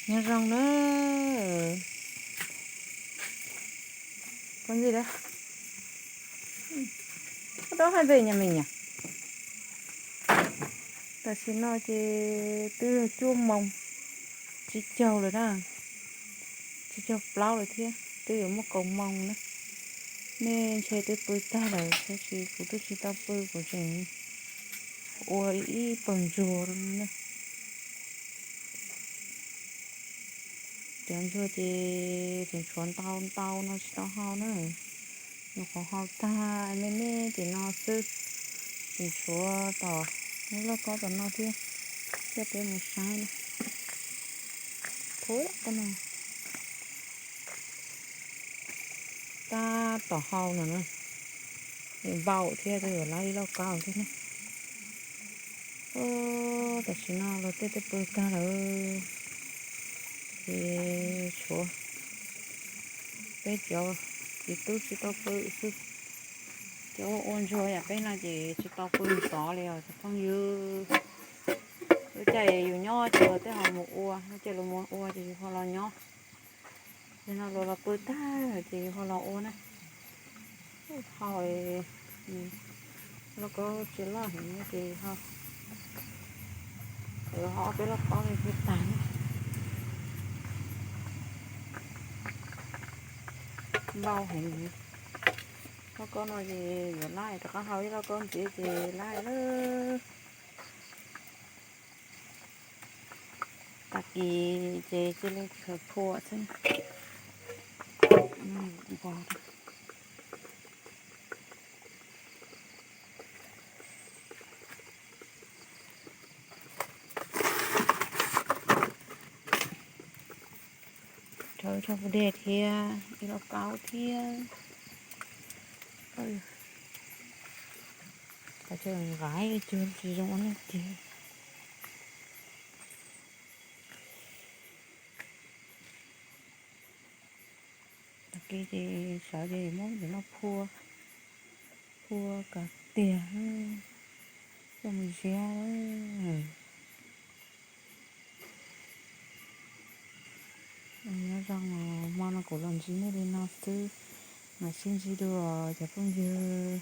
Nyob zoo na. Koj ntxim da, koj dob hais npe nyas me nyuam. Tam sim no ces twb cuaj moos tsib caug lawm na, tsib caug plaub lawm thiab, twb yuav muaj kaum moos na. Nej ntshe twb pw tag lawm, tab sis kuv twb tsis tau pw, kuv tseem ua ib pawg ntsuag na. Cov ntsuag ces tseem tshuav ntau ntau no tsis tau hau na, nyuam qhuav hau tag me me ces no xwb. Tseem tshuav tom lub lauj kaub tom no thiab, coj peb mus saib na. Thub ko no, tab tom hau no na, npaum thiab, twb yuav lab ib lauj kaub thiab na. Tam sim no luag tej twb pw tag lawm, ces tshuav peb cov txiv tub tsis tau pw xwb. Cov ua ua ntsuag yam peb no ces tsis tau pw tod li os cov phooj ywg. Lub caij yus nyob ces luag tej ho mus ua, lub caij luag mus ua ces yus ho los nyob. Yog no luag los pw tag lawm ces yus ho los ua na. Hau, lauj kaub tsis loj heev ces ho, ho ob peb lauj kaub li thiaj tag na. Npau heev. Lauj kaub no ces yuav lab, rov qab hau ib lauj kaub ntxiv ces lab lawm. Tag kis ces cia li khaws phua xwb. Rau ib tsob pub dej thiab ib lauj kaub thiab. Nqa cuag tsis zoo ua neej tiag. Tag kis ces sawv ces muab cov no phua, phua kom tiag, coj mus ziab. Nyob zoo, hmo no kuv los ntsib nej li no xwb, mam sib ntsib dua cov phooj ywg.